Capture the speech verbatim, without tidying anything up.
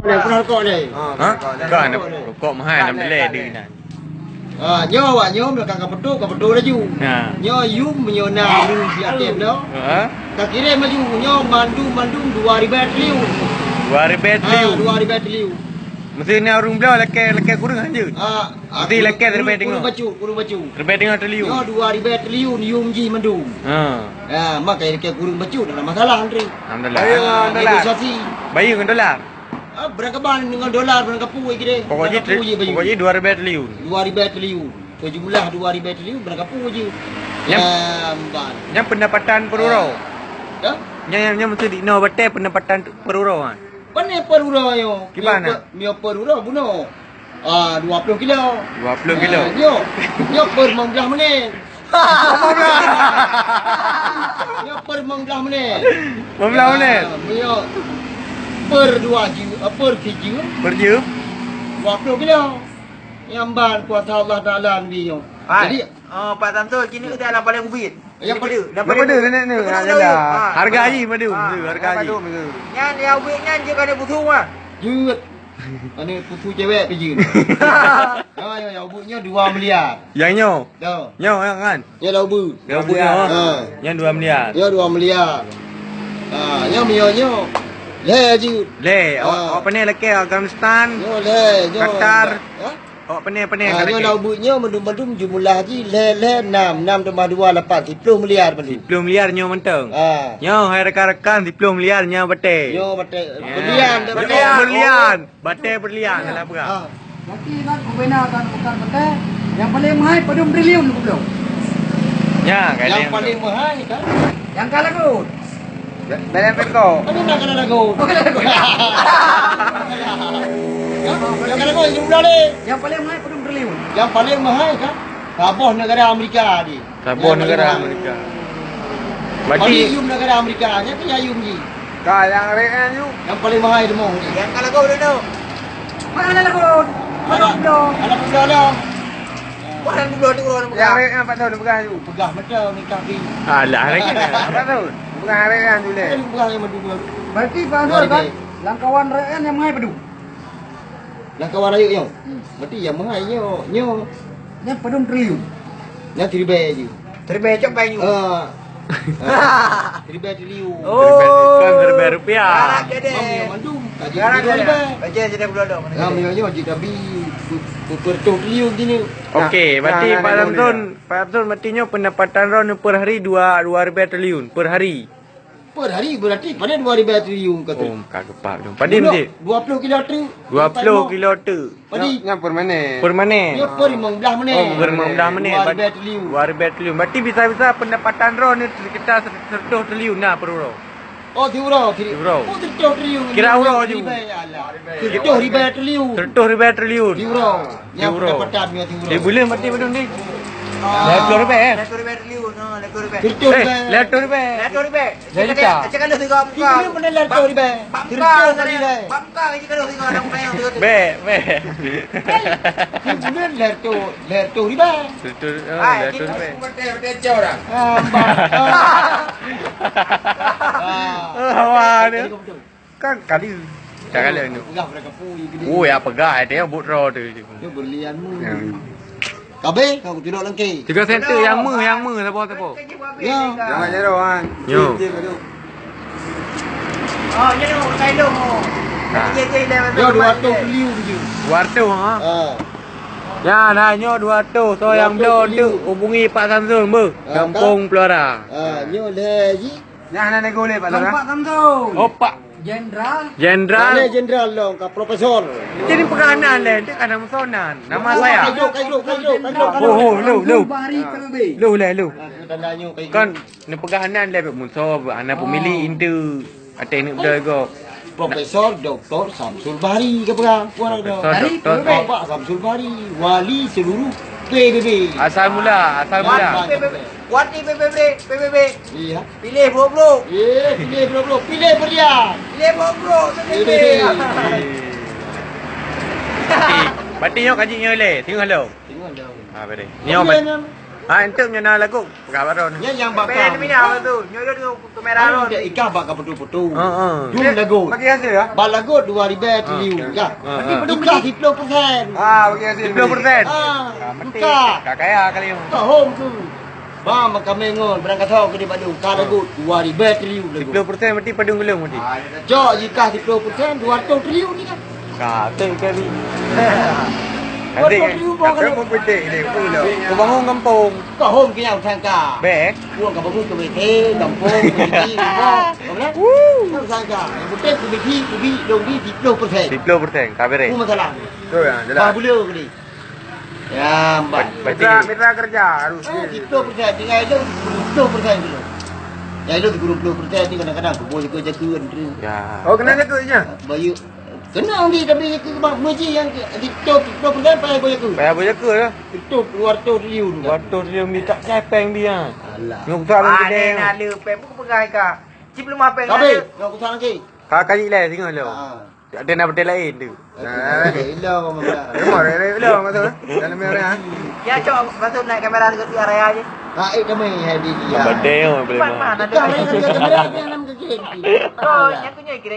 Pernah rokok ni. Ha? Kan rokok mahal enam belas di nan. Ha, nyoe awak nyoe meunyoe ka, ka peuduek, ka peuduek laju. Ha. Nyoe yum meunyoe na ureueng siat tem nyoe. Ha? Ka kirém laju nyoe mandum-mandum dua ribèe triliun. Dua ribèe triliun. Ha, dua ribèe triliun. Mesti na ureueng bloe lakèe, lakèe kureueng hanjeuet. Ha, mesti lakèe ribèe teungoh. Kureueng bacut, kureueng bacut. Ribèe teungoh triliun. Nyoe dua ribèe triliun yum jih mandum. Ha. Ha, maka lakèe kureueng bacut, tak ada masalah, Andre. Alhamdulillah. Ha, negosiasi. Bayeue ngon dolar. Ah, beurangkaban deungon dolar, beurangkapeue jih deh. Pokok jih, beurangkapeue jih baju. Pokok jih dua ribèe triliun. Dua ribèe triliun. Seujumlah dua ribèe triliun, beurangkapeue jih. Nyang, nyang ban. Nyang peundapatan per uroe. Ah. Dah? Nyang, nyang, nyang meuteudinoe batèe peundapatan per uroe, ah. Pane per uroe nyoe? Kiban, ah? Mio per, mio per uroe bunoe. Ah, dua ploh kilo. Dua ploh kilo. Ah, nyoe. Nyoe per limong blah menit. Nyoe per limong blah menit. Limong blah menit. Ah, nyoe per dua jeuem, ah, per sijeuem. Per jeuem. Dua ploh kilo. Nyang ban kuasa Allah Taala neubi nyoe. Hai. Jadi, ah, Pak Samsul, kini kita dalam paling ubit. Yang paling, yang paling, harga aja, harga aja. Nyan yang ubit nyan je kena busung ah. Jeuet. Ane pusu cewek pih jeuet. Nyoe, nyoe, nyoe, ubit nyoe dua miliar. Yang nyoe? Nyoe. Nyoe, nyoe kan? Nyoe lah ubit. Nyoe ubit nyoe. Ha. Nyoe dua miliar. Nyoe dua miliar. Ha, nyoe, nyoe, nyoe. Lhèe jeuet. Lhèe. Awak, awak pane lakèe Afghanistan, nyoe lhèe, nyoe. Qatar. Ha? Awak pane, pane. Ha, nyoe lah ubit nyoe mandum-mandum jumlah jih lhèe, lhèe, nam, nam tambah dua, lapan, siploh miliar mandum. Siploh miliar nyoe mantong. Ha. Nyoe hai rakan-rakan siploh miliar nyoe batèe. Nyoe batèe. Ya. Berlian, batèe berlian. Batèe berlian dalam peurah. Ha. Berarti kan pembina kan bukan batèe, yang paling mahal padum triliun goblok. Ya, kan yang paling mahal kan? Yang kalah kot. Bayang pengko. Padum nak kena lagu. Yang kena lagu jumlah ni. Yang paling mahal padum triliun. Yang paling mahal kan? Saboh negara Amerika ni. Saboh negara Amerika. Berarti yum negara Amerika, nya tu yum ji. Ka yang R N tu. Yang paling mahal di mong. Yang kalau kau dulu. Mana lagu? Mana dulu? Mana dulu? Mana dulu tu orang. Yang R N empat tahun pegang tu. Pegang betul ni kaki. Alah, lagi. Apa tu? Pegang R N tu leh. Pegang yang madu. Berarti Pak Nur kan langkawan R N yang mahal padu. Langkawan rayeuk nyoe. Hmm. Berarti yang mahal nyoe, nyoe. Nyan padum triliun? Nyan siribèe ju. Siribèe cok bai ju. Ah. Siribèe triliun. Oh. Siribèe, kan siribèe rupiah. Galak jadi. Mami yang mandum. Galak jadi. Baca jadi bulan dong. Nah, nyoe, nyoe jika bi pe-, pe-, per triliun gini. Okey, berarti Pak Samsul, Pak Samsul, berarti nyoe pendapatan droeneuh per hari dua, dua ribèe triliun per hari. Per hari berarti pada dua ribèe triliun kata. Oh, ka geupak tu. Padum je? Dua puluh kilo tu. Dua puluh kilo tu. Padi. Nyan, nyan permanen. Permanen. Nyoe per limong blah menit. Oh, per limong blah menit. Dua ribèe triliun. Dua ribèe triliun. Berarti bisa-bisa pendapatan droeneuh sekitar seratus triliun dah per uroe. Oh, di uroe, di uroe. Oh, seratus triliun. Kira uroe ju. Seratus ribèe triliun. Seratus ribèe triliun. Di uroe. Nyan pendapatan nyoe di uroe. Di buleuen berarti padum ni? Ah. Lhèe ploh ribèe, eh? Lhèe ploh ribèe triliun, ha, lhèe ploh ribèe. Seratus ribèe. Eh, lhèe ploh ribèe. Lhèe ploh ribèe. Lhèe juta. Cakap lu tiga muka. Tiga pun dah lhèe ploh ribèe. Bak muka, bak muka, bak muka, cakap lu tiga, ada muka yang tiga. Bèk, bèk. Hai, ni buleuen lhèe ploh, lhèe ploh ribèe. Betul, oh, lhèe ploh ribèe. Hai, betul, betul, betul, orang. Ah, bak. Ah. Oh, awak ni. Kan kali. Dah kali tu. Peugah pada kapu je gede. Oh, ya peugah, dia buet droe tu. Dia berlian mu. Ya. Kabe, kau tidak lengke. Tiga senti yang me, yang me, siapa, siapa? Ya. Jangan jero, kan. Yo. Cik, cik, aduh. Oh, ya, no, kain dong, oh. Nah. Cik, cik, dah, dah, dah. Dua ratus triliun je. Dua ratus, ha? Ah. Ya, nah, nyoe dua ratus. So, yang bloe tu hubungi Pak Samsul, beuh. Ah, Gampong Peluara. Ah, nyoe lé ji. Nyan hana nego lé, Pak Lurah. Pak Samsul. Oh, Pak. Jenderal. Jenderal. Mana jenderal long ka profesor. Jadi peugah nan lé, dia kan nama sonan. Nama saya. Kaidok, kaidok, kaidok, kaidok. Oh, oh, lu, lu. Bahari P B B. Lu lé, lu. Tanda nyoe kaidok. Kan ni peugah nan lé, Munso, anak pemilih Indu. Até neuk beudôh gob. Profesor Doktor Samsul Bahri ke peugah? Profesor Doktor. Bapak Samsul Bahri, wali seluruh P B B. Asal mula, asal mula. Wali P B B. Wali P B B, P B B. Iya. Pilih brok-brok. Eh, pilih brok-brok. Pilih berlian. Pilih brok-brok, P B B. Berarti, berarti nyoe kaji nyoe lé. Tengok dong. Ha, boleh. Nyoe berarti. Ha, enteuk nyoe na lagu. Peugah baroe nyoe. Nyan nyang bak Bèk kami. Nyoe tu. Nyoe tu kamera Anu tu. Dak ikah bak ka putu-putu. Ha, ha. Dum lagu. Bagi hasil ya? Bak lagu dua ribèe triliun kah? Ha, ha. Ikah siplôh persen. Ah, bagi hasil. Siplôh persen. Ah, Ah, mati. Buka. Ka kaya kali nyoe. Ka hom tu. Ba makamé ngon barang kata ke di Badung. Ka lagu dua ribèe triliun lagu. Siplôh persen berarti padum gulong berarti. Ah, Cok jikah siplôh persen dua ratus triliun ni kan. Ka, tu kali. Nanti Waduh, ribu kan, orang. Mau putih ni, pula. Kau bangun kampung. Kau home ke yang sangka. Bèk. Puang ka bangun ke W C, kampung, ke rumah. Kau bilang? Woo. Yang sangka. Yang penting ku biji, ku bi, dong bi, siplôh persen. Siplôh persen, tak beres. Ku masalah. Tu ya, jelas. Bah bulu ke ni. Ya, mbak. Mitra, mitra kerja harus. Ah, siplôh persen. Tinggal itu, siplôh persen dulu. Ya, itu dua puluh persen ni kadang-kadang kumpul jaga-jaga, Andrew. Ya. Oh, kena jaga je? Bayu. Kena di tapi ke bang meji yang di top top kan payah boya ke. Payah boya ke ya? Top dua ratus triliun. Dua ratus triliun minta capeng dia. Alah. Nyoe usah lagi. Ada nak le peng bukan pegang ka. Cip lemah peng. Tapi nak usah lagi. Ka kaji lai singoh lo. Ha. Tak ada nak betul lain tu. Nah, ilo mama. Ilo mama tu. Dalam merah. Ya cok masuk naik kamera ke raya je. Ha, eh kami hai di dia. Betul boleh mah. Kami dalam kaki. Oh, yang punya kira